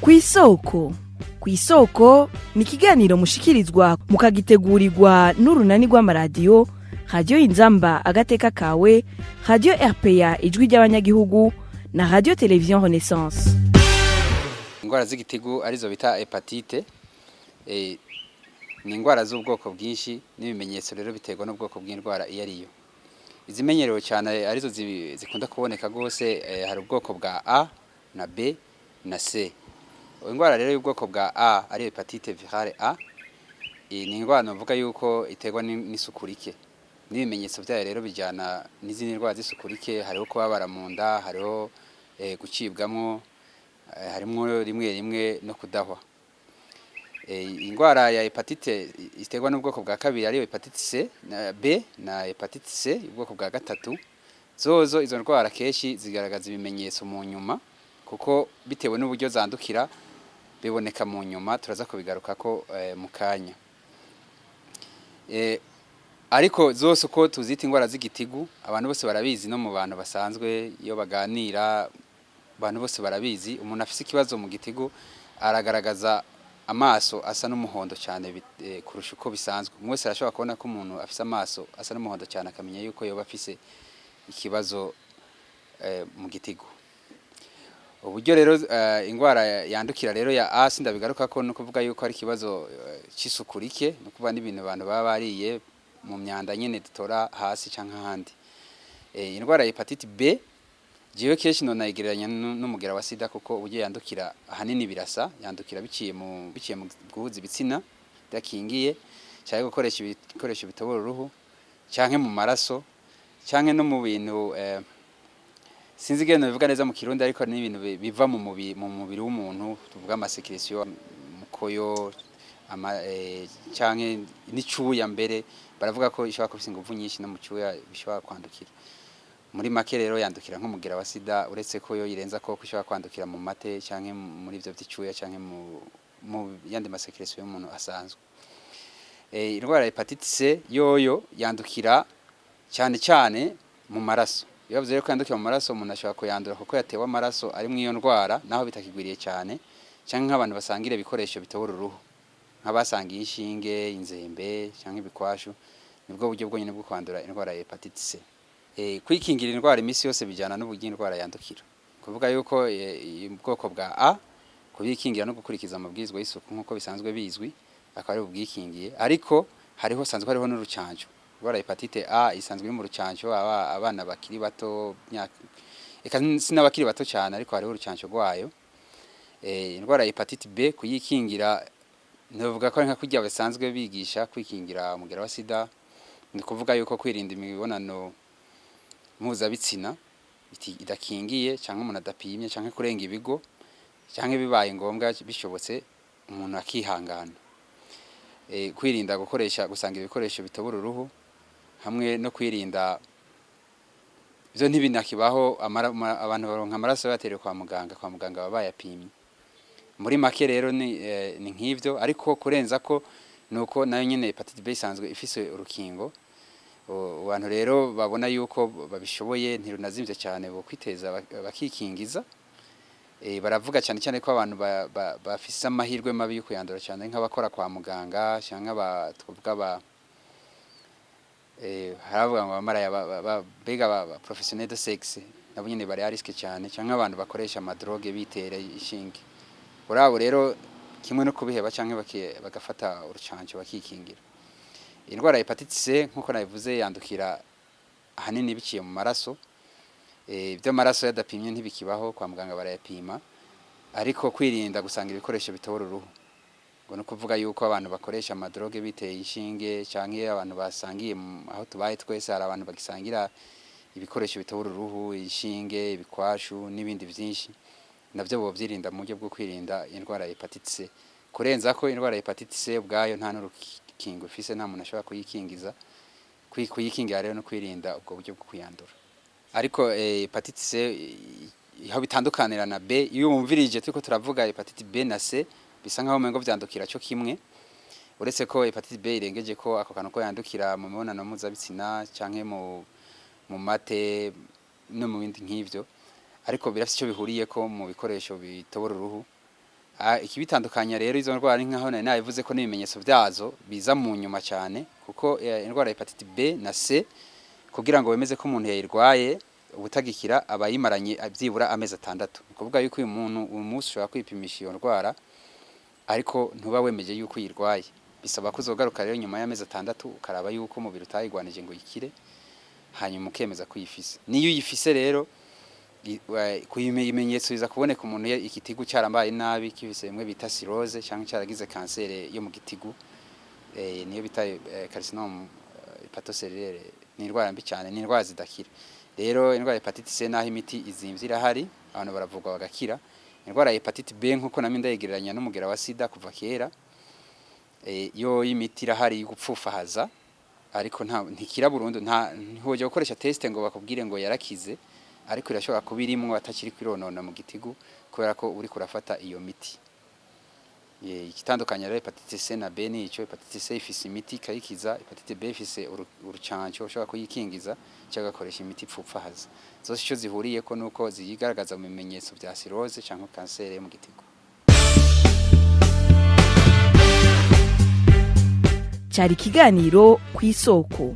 Kw'isoko, kw'isoko ni ikiganiro mushikirizwa mukagitegurirwa n'urunani rw'amaradiyo Radiyo Inzamba Agateka Kawe, Radiyo RPA Ijwi ry'Abanyagihugu na Radiyo Televiziyo Renaissance. Indwara z'igitigu, arizo bita hépatite, ni indwara z'ubwoko bwinshi, n'ibimenyetso rero biterwa n'ubwoko bw'indwara iyo ariyo. Izimenyerewe cyane, arizo zikunda kuboneka rwose, hari ubwoko bwa A na B na C. Indwara rero y'ubwoko bwa A, ari hépatite virale A, ni indwara novuga yuko iterwa n'isuku rike. N'ibimenyetso byayo rero bijyana n'izindi ndwara z'isuku rike: hariho kubabara mu nda, hariho gucibwamwo, harimwo rimwe rimwe no kudahwa. Indwara ya hépatite iterwa n'ubwoko bwa kabiri, ariyo hépatite C na B na hépatite C ubwoko bwa gatatu, zozo izo ndwara kenshi zigaragaza ibimenyetso mu nyuma, kuko bitewe n'uburyo zandukira biboneka mu nyuma. Turaza kubigarukako mu kanya. Ariko zose uko tuzita indwara z'igitigu, abantu bose barabizi. No mu bantu basanzwe iyo baganira, abantu bose barabizi: umuntu afise ikibazo mu gitigu aragaragaza amaso asa n'umuhondo cyane kurusha uko bisanzwe. Umwe wese arashobora kubona ko umuntu afise amaso asa n'umuhondo cyane, akamenya yuko yoba afise ikibazo mu gitigu. Uburyo rero ingwara yandukira rero ya A, sindabigaruka ko, no kuvuga yuko ari ikibazo c'isuku rike, no kuvuga n'ibintu abantu baba bariye mu myanda nyene dutora hasi canke ahandi. Indwara ya hépatite B jewe kenshi nonayigereranya n'umugera wa sida, kuko uburyo yandukira ahanini birasa. Yandukira biciye mu guhuza ibitsina bidakingiye, canke gukoresha ibikoresho bitobora uruhu, canke mu maraso, canke no mu bintu, sinzi ingene nobivuga neza mu Kirundi, ariko ni ibintu biva mu mubiri w'umuntu, tuvuga ama sécrétions, mukoyo ama, canke n'icuya. Mbere baravuga ko ishobora kuba ifise inguvu nyinshi, no mu cuya bishobora kwandukira. Muri make rero yandukira nk'umugera wa sida, uretse ko yo irenza ko ishobora kwandukira mu mate canke muri ivyo vy'icuya canke mu yandi ma sécrétions y'umuntu asanzwe. Indwara ya hépatite C yoyo yandukira cyane cyane mu maraso. Iyo bavuze ko yandukira mu maraso, umuntu ashobora kuyandura kuko yatewe amaraso ari iyo ndwara, naho bitakigwiriye cyane, canke nk'abantu basangira ibikoresho bitobora uruhu, nk'abasangiye inshinge, inzembe canke ibikwashu. Nibwo buryo bwonyine bwo kwandura indwara ya hépatite C. Kwikingira indwara imisi yose bijyana n'uburyo indwara yandukira. Kuvuga yuko ubwoko bwa A, kubikingira no gukurikiza amabwirizwa y'isuku nk'uko bisanzwe bizwi, akaba ari ubwikingiye. Ariko hariho, sanzwe hariho n'urucanco. Indwara ya hépatite A isanzwe iri mu rucanco abana bakiri bato, myaka, eka sinabakiri bato cyane, ariko hariho urucanco rwayo. Indwara ya hépatite B, kuyikingira ntuvuga ko ari nka kurya basanzwe bigisha kwikingira umugera wa sida. Ni kuvuga yuko kwirinda imibonano mpuzabitsina idakingiye, cyangwa umuntu adapimye, cyangwa kurenga ibigo, cyangwa bibaye ngombwa bishobotse umuntu akihangana. Kwirinda gukoresha, gusanga ibikoresho bitobora uruhu, hamwe no kwirinda ivyo ntibinakibaho. Abantu baronka amaraso baterewe kwa muganga, kwa muganga baba bayapimye. Muri make rero ni nk'ivyo. Ariko kurenza ko nuko nayo nyene hépatite B isanzwe ifise urukingo. Abantu rero babona yuko babishoboye, ntirunazimvye cyane, bo kwiteza bakikingiza. Baravuga cyane cyane ko abantu bafise amahirwe mabi yo kuyandura cyane, nk'abakora kwa muganga, cyangwa twavuga ba haravuga ngo abamaraya, mbega ba professionnel de sexe, nabo nyene bari à risque cyane, cyangwa abantu bakoresha ama drogues bitera ishinge. Urabo rero kimwe no kubiheba canke bagafata urucanco bakikingira. Indwara ya hépatite C, nkuko nabivuze, yandukira ahanini biciye mu maraso. Ivy'amaraso yadapimye ntibikibaho, kwa muganga barayapima. Ariko kwirinda gusanga ibikoresho bitobora uruhu, ngo no kuvuga yuko abantu bakoresha ama drogues biteye inshinge, canke abantu basangiye, aho tubaye twese hari abantu bagisangira ibikoresho bitobora uruhu, inshinge, ibikwashu n'ibindi vyinshi, navyo bovyirinda mu buryo bwo kwirinda indwara ya hépatite C. Kurenza ko indwara ya hépatite C ubwayo nta n'urukingo ifise, nta muntu ashobora kuyikingiza. Kuyikingira rero no kwirinda ubwo buryo bwo kuyandura. Ariko hépatite C, aho bitandukanira na B, iyo wumvirije turiko turavuga hépatite B na C, bisa nkaho umengo vyandukira cyo kimwe, uretse ko hépatite B irengeje ko ako kantu ko yandukira mu mibonano mpuzabitsina canke mu mate no mu bindi nk'ivyo. Ariko birafise ico bihuriyeko mu bikoresho bitobora uruhu. Ikibitandukanya rero izo ndwara ni nkaho nari nabivuze ko n'ibimenyetso byazo biza mu nyuma cyane, kuko indwara ya hepatite B na C, kugira ngo wemeze ko umuntu yayirwaye ubutagikira, aba yimaranye byibura amezi 6. Ni ukuvuga yuko uyu muntu uyu munsi ushobora kwipimisha iyo ndwara, ariko ntuba wemeje yuko uyirwaye. Bisaba ko uzogaruka rero nyuma y'amezi 6, ukaraba yuko umubiri utayigwanije ngo uyikire, hanyuma ukemeza ko uyifise. Niyo uyifise rero, ibimenyetso biza kuboneka umuntu igitigu cyarambaye nabi, kifise bimwe bita cirrhose, cyangwa cyaragize kanseri yo mu gitigu, niyo bita carcinome hepatocellulaire. Ni indwara mbi cyane, ni indwara zidakira. Rero indwara ya hepatite C, naho imiti izimvye irahari, abantu baravurwa bagakira. Indwara ya hepatite B, nkuko namwe ndayigereranya n'umugera wa sida kuva kera, yo y'imiti irahari yo gupfufahaza, ariko nta ntikira burundu. Nta ntihoja gukoresha test ngo bakubwire ngo yarakize, ariko irashobora kuba irimwo atakiri kwironona mu gitigu, kubera ko uri kurafata iyo miti. Igitandukanya rero hepatite C na B ni ico: hepatite C ifise imiti ikayikiza, hepatite B ifise urucanco ushobora kuyikingiza cyangwa ugakoresha imiti ipfupfahaza. Zose ico zihuriyeko nuko ziyigaragaza mu bimenyetso vya cirrhose cyangwa kanseri yo mu gitigu. Cyari ikiganiro Ku Isoko.